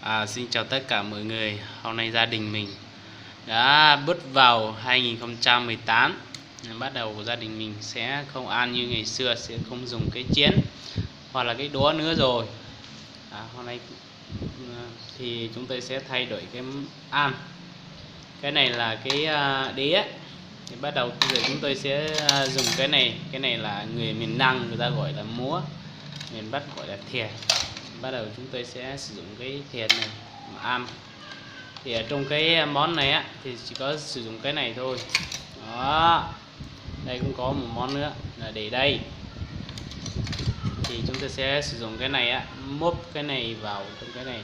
À, xin chào tất cả mọi người. Hôm nay gia đình mình đã bước vào hai nghìn không trăm mười tám. Bắt đầu gia đình mình sẽ không ăn như ngày xưa, sẽ không dùng cái chén hoặc là cái đũa nữa rồi. À, hôm nay, ừ, thì chúng tôi sẽ thay đổi cái ăn. Cái này là cái, à, đĩa. Thì bắt đầu bây giờ chúng tôi sẽ, à, dùng cái này. Cái này là người miền Nam người ta gọi là muối, miền Bắc gọi là thìa. Bắt đầu chúng tôi sẽ sử dụng cái thìa này mà ăn. Thì ở trong cái món này á, thì chỉ có sử dụng cái này thôi. Đó. Đây cũng có một món nữa là để đây. Thì chúng tôi sẽ sử dụng cái này á, múc cái này vào trong cái này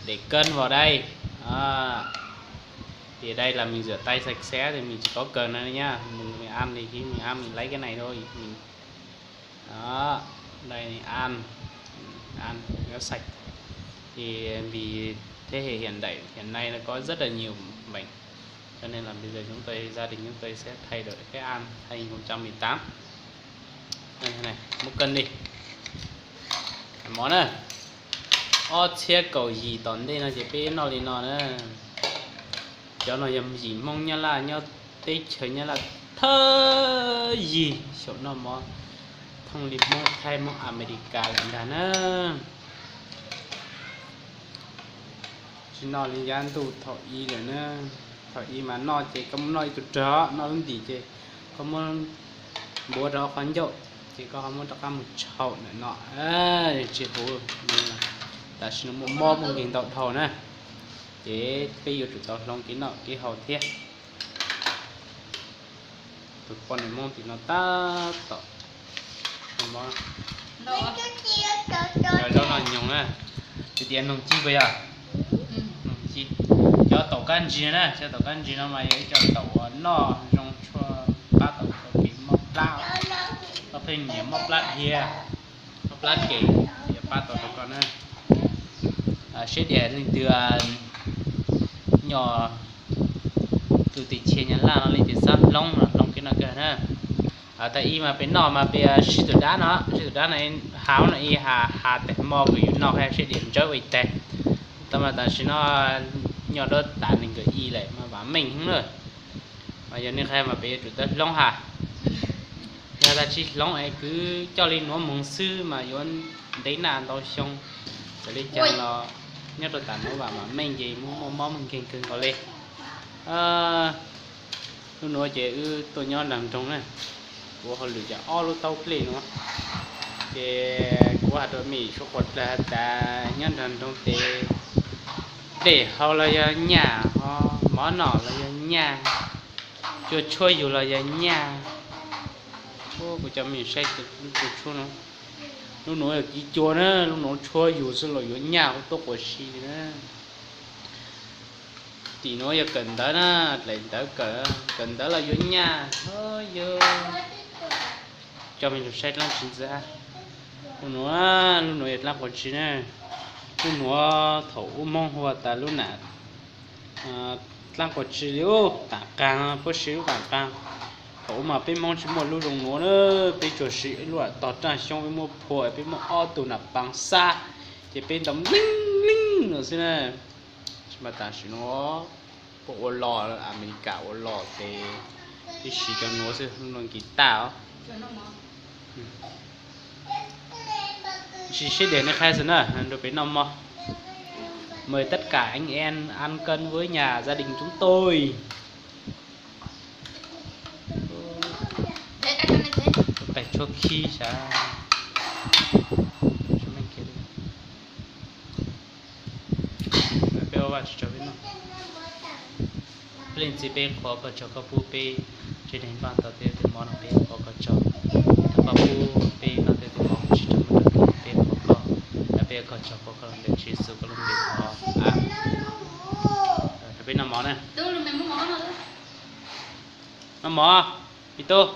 để cân vào đây. Đó. Thì đây là mình rửa tay sạch sẽ thì mình chỉ có cần này nhá. Mình, mình ăn thì khi mình ăn mình lấy cái này thôi. Mình, đó, đây mình ăn, ăn cho sạch. Thì vì thế hệ hiện đại hiện nay nó có rất là nhiều bệnh, cho nên là bây giờ chúng tôi, gia đình chúng tôi sẽ thay đổi cái ăn hai nghìn không trăm mười tám. Đây, thế này, múc cân đi. Mov na, ob txhiab kaum yim tom ntej no ces peb noj li no na. Cov no yog yim Hmoob Nyab Laj nyob teb chaws Nyab Laj thawj yig xyaum noj mov, thooj li Hmoob Thaib Hmoob Amelikas lawm ntag na. Tsis noj li yav ntuj thaum ub lawm na. Thaum ub mas noj ces koj muab noj ib tug rog, noj lub ntim ces koj muab npuav rau qhov ncauj ces koj ho muab rov qab mus tshaum ntawm no, tsis huv. Tam sim no muaj mob muaj nkeeg ntau dhau na, ces peb yuav tsum tau hloov kev noj kev haus thiab. Tus poj niam Hmoob tim no tab tom, zaub no nyoos na, tias noog ci puas yog? Noog ci. Cov taum kab ntsig na, cov taum kab ntsig no mas yog ib co taum uas noj zoo tshuaj pab tau kev mob plab, koj pheej nyiam mob plab dhia, mob plab kem, yog pab tau rau koj na. Siab diam leej twg nyob tus tim Nyab Laj no leej twg xav hloov no hloov kev noj kawg na. Tag ib mas peb noj mas peb sib tus dab no, sib tus dab no, hav no ib ha, ha tag hmo kuv yuav noj thiab siab diam ntsawb ua ib tag. Tab mas tam sim no nyob rau tas nees nkaum ib lawm mas vam meej heev na. Mas yog nej qhia mas peb yuav tsum tau hloov ha. Yog tas tsis hloov es kwv coj li nuav moog xwb mas yuav ntev naj ntau xyoo. Txawm li cas los nyob rau tas nuav vam meej ces muaj mob muaj nkeeg kawg nkaus li. Lub nuav ces wb tuaj nyob nraag nroog na, kuv hauj lwm ces ob lub taub plej nuav. Ces kuv has rau mej suav quas dlawg has tas nyob nraag nroog ces dlej haus los yog nyaj, ho mov noj los yog nyaj, cua tshuab yug los yog nyaj. Kuv coj mej saib cua tshuab nuav. Lub nuav yog kev cua na, lub nuav tshuab yug xwb los yuav nyaj huv tuab quas si na. Tim nuav yog kawm ntawv na, dlaim ntawv kawm, kawm ntawv los yuav nyaj. Yog coj mej lug saib dlaab tsi ntxiv. Lub nuav, lub nuav yog dlaab quas tsi na. Lub nuav thaum ub Moob hu tas lub nam dlaab quas tsi li ub, tam qaag, puab siv lub tam qaag. Thaum ub mas peb Moob tsis muaj lub zoo nuav na, peb tsuas siv lub tog raaj xyoob, peb muab phua, peb muab ob tug nam paas xab, ces peb ntaus mleej mleej no xwb na. Tsis mas tam sim nuav puab ua los, Amelikas ua los ces peb siv cov nuav xwb, lub nuav nkis taj os. Tsis siab diam nej qha xwb na, nrug peb noj mov. Mời tất cả anh em ăn cơm với nhà gia đình chúng tôi. Pais tshuab khib sav. Peb ua Vaajtswv tsaug peb noj. Peb leej txiv, peb thov koj tsaug koj pub peb tsev neeg noj tau tej tug mov no, peb thov koj tsaug. Thov koj pub peb noj tej tug mov tsis tau muaj dog dig, peb thov koj, peb thov koj tsaug, koj lub npe Tswv Yexus koj lub npe thov. Peb noj mov na. Noj mov, me tub.